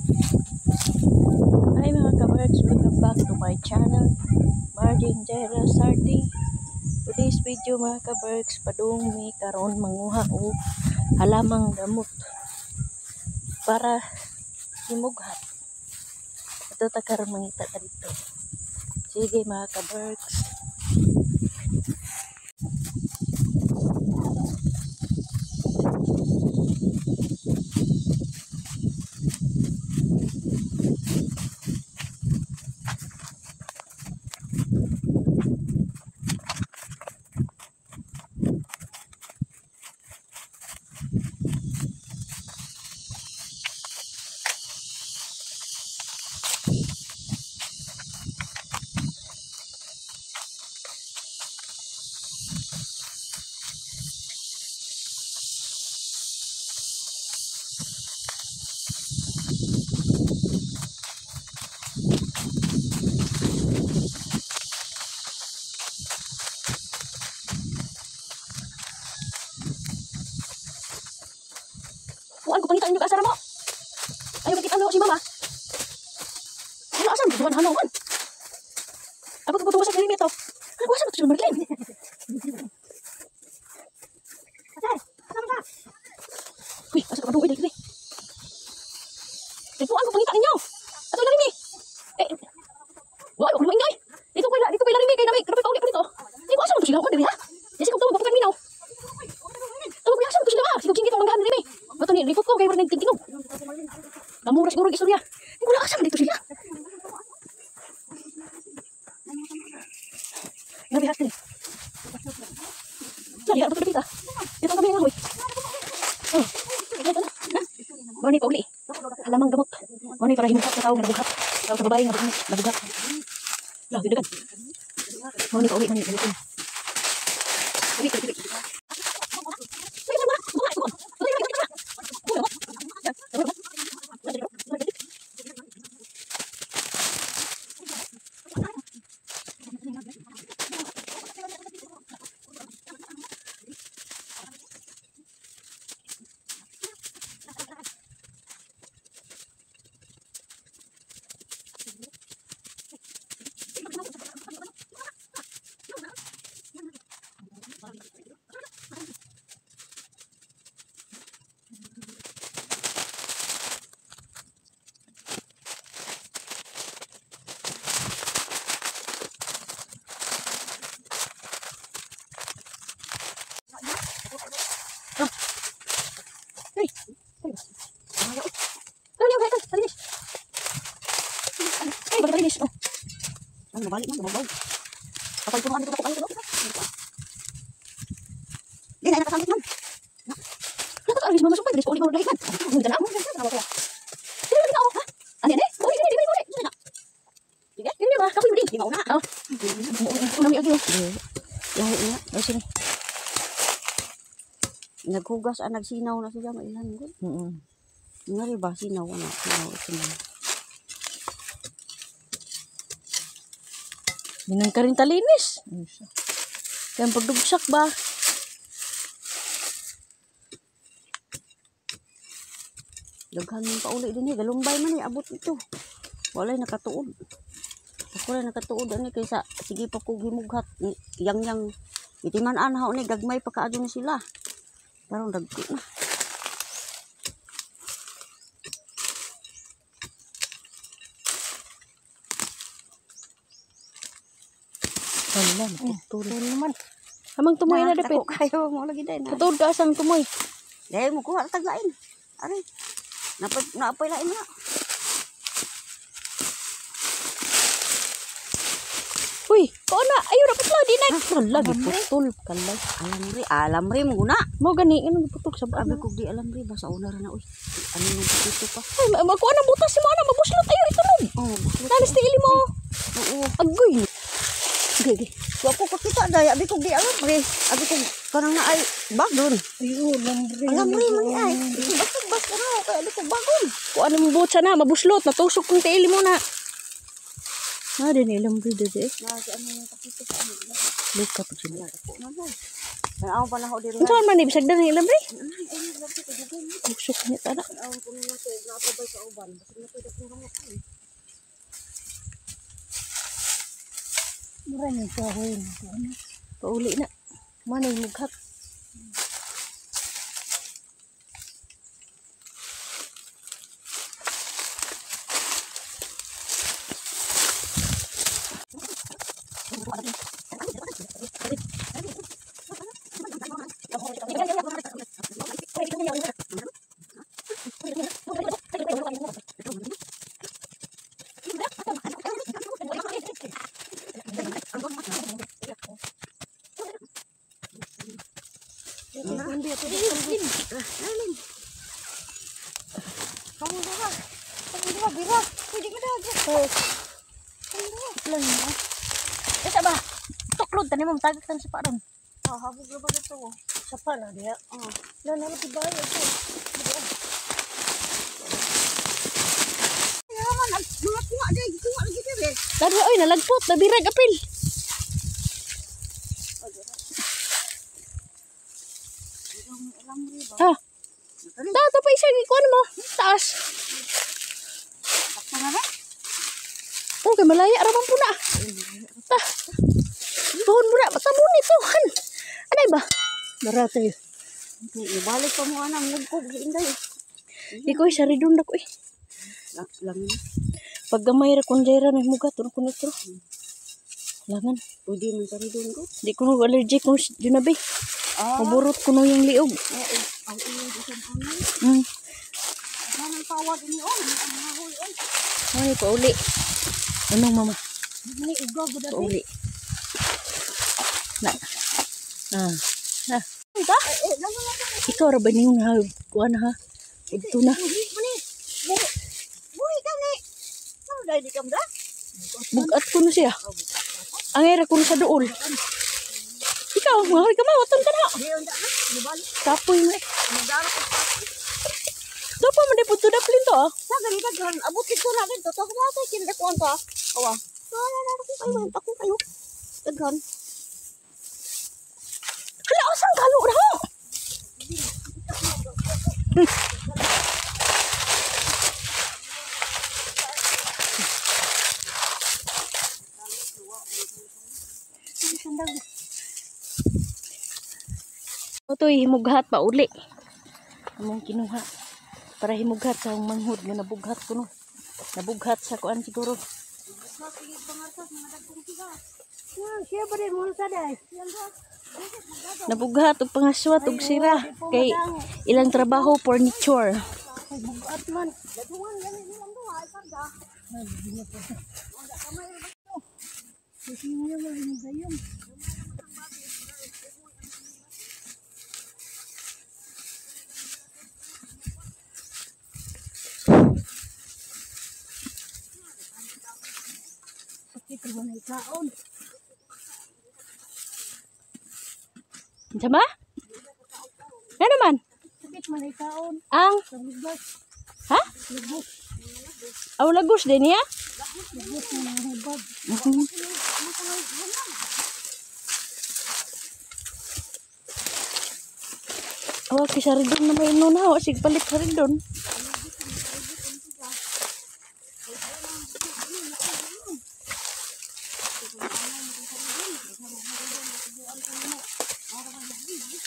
Hi mga kabarks, welcome back to my channel, Margin Jaira Sardi. Today's video mga kabarks, padung mi karon manguha og halamang gamot para himughat. Ato ta karon mangita ta dito. Sige mga kabarks. Kuan ko pangita inyo kaasara mo. Ayaw makita si mama. Ano asan? Duwan hanawan. Ako ko sa kilimi to. Ano asan to sila Marlene? Asar, asa man ka? Uy, asa ka maduoy dili. Kuan ko pangita ninyo. Ato larimi. Eh. Wa ko lumaingay. Dito ko larimi kay nami. Grabe pauli ko dito. Di ko asa man to sila ko diri ha? Di ko tawag ko minaw. Tawag ko asa man to sila ha? Sigog singgit ang manggahan diri. Bato ni lipot ko kay murag nagtingog. Namura siguro istorya. Di ko asa man dito sila. Grabe hati. Lagi ato dito. Dito kami nga hoy. Oh. Mao ni pauli. Halamang gamot. Mao ni para himughat sa tawo nga nabuhat. Tawo sa babae nga nabuhat. La gidagan. Mao ni pauli mani gamiton. Uy, uy, uy. Ano balik man babaw. Kapag punuan dito ako kayo. Di na nakasamit man. Nakakaalis mama sumpay diri sa uli mo dahil man. Ano dala mo? Dili na ha? Ani ani? Uli dili dili uli. Sige, dili ba? Kapoy di. Di mauna. Oh. Una mi agi. Lahi niya. Oh sini. Naghugas ang nagsinaw na siya mailan gud. Ngari ba sinaw na sinaw sinaw. Minang ka rin talinis. Kaya pagdugsak ba? Daghan yung pauli din eh. Galumbay man eh. Abot ito. Walay nakatuod. Ako lang nakatuod. Ano kaysa sige pa ko gimughat. Yang-yang. Itiman anhaw ni. Gagmay pa kaadyo ni sila. Karon dagko na. Wala, matutol. Naman. Amang tumoy na dapit. Kayo mo lagi din. Katod ka asang tumoy. Dahil mo kuha taglain. Aray. Naapay lain na. Uy, ko na. Ayo rapit la di na. Wala giputol kalay. Alam ri mo guna. Mo gani inong giputol sa Abi ko di alam ri basta una ra na uy. Ano nang dito pa? Ay, makuha na butas si mo na mabuslot ayo itunog. Oh, buslot. Talis ti ili mo. Oo. Agoy. Sige. Wa ko kakita day abi ko di alam ri. Abi ko kanang na ay bagon. Ayo lamri. Alam ri man ay. Basta basta na kay abi ko bagon. Kuan mo butsa na mabuslot natusok kung tiili mo na. Na din ilang ri dede. Na si ano nang kakita sa ano. Luka pa sila. Ko na mo. Tanaw pa na ho diri. Unsa man ni bisag dani lambre? Usok niya tana. Tanaw ko na to, napabay sa uban. Basig na pwede kong gamot. Mura ni kahoy na. Pauli na. Manay mughat. Kamu dua. Kamu dua bira. Pwede ka dag. Lang na. Eh sa ba? Tuklod tani mo tagak tan sa paron. Ah, habog ra ba ito? Sapa na diya. Ah. Na na tibayo ito. Kaya man ang mga kuha day, kuha lagi dire. Dali oy nalagpot nabirag apil. Ha. Ta pa isa gikuan mo. Taas. Okay, malaya ra man po na. Ta. Tuhon mo na, basta mo ni tuhan. Anay ba? Barate. Ibalik pa mo anang ngugkog giinday. Di ko sa ridon na ko eh. Lang Pag gamay ra kun jayra na mugat ko nitro. Langan. pwede man sa ridon ko. Di ko nag allergic ko junabi. Ah. Maburot ko no yung liog. Oo, ang iyo isang ano. Anong tawag ini oh, ang mahoy oy. Ay, pauli. Ano mama? Ni uga gud ate. Pauli. Na. Ah. Na. Ta? Ikaw ra ba niyong na kuan ha? Ito na. Buhi ka ni. Ano dai di kam da? Bugat ko na siya. Ang era ko na sa duol. Ikaw, mga ka mawaton ka na. Di unta na, ibalik. Kapoy mo eh. Nagdaro ko. Dapat man di puto daplin to ah. Sa ganito gran abot dito na dito to na sa kinda kuan to. Awa. Na na ko kayo, ako kayo. Daghan. Hala, asang galo na ho? Ito'y himughat pa uli. Among kinuha. Para himughat sa akong manghod nga nabughat ko no. Nabughat sa kuan siguro. Siya ba rin mo sa day? Nabughat og pangaswat og sira kay ilang trabaho furniture. Ay bugat man. Kasi niya man yung gayong. Sakit ba na ikaon? Unsa ba? Ano naman? Sakit man ikaon. Ang Sa lugos. ha? Lugos. Aw lagos din niya? Lugos na mga hubag. Aw kay sa ridon na may no na ho sig palit sa ridon.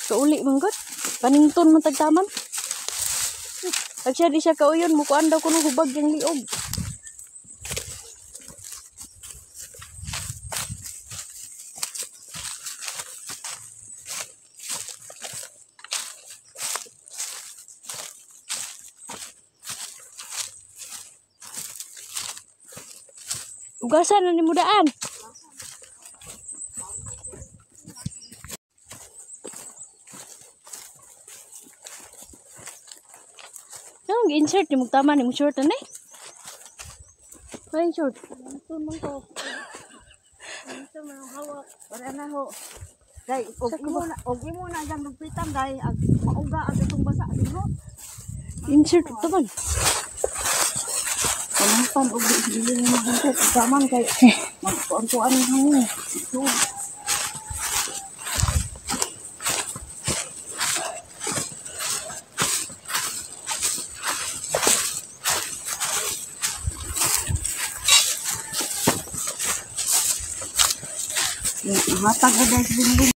Kauli man gud. Panington man tagtaman. Pag siya di siya kauyon, mukuan daw kuno hubag yung liog. Ugasan na ni mudaan. Yung insert ni mugtama ni mo short na eh. Ay short. Ito man ko. Ito man ang hawak. Wala na ho. Day, og imo na ang lugpitan day, ag mauga ang itong basa siguro. Insert to man. Panampan og dili mo mahangkop taman kay magkuan-kuan hangin. Ito. Hatag ra dahil sa.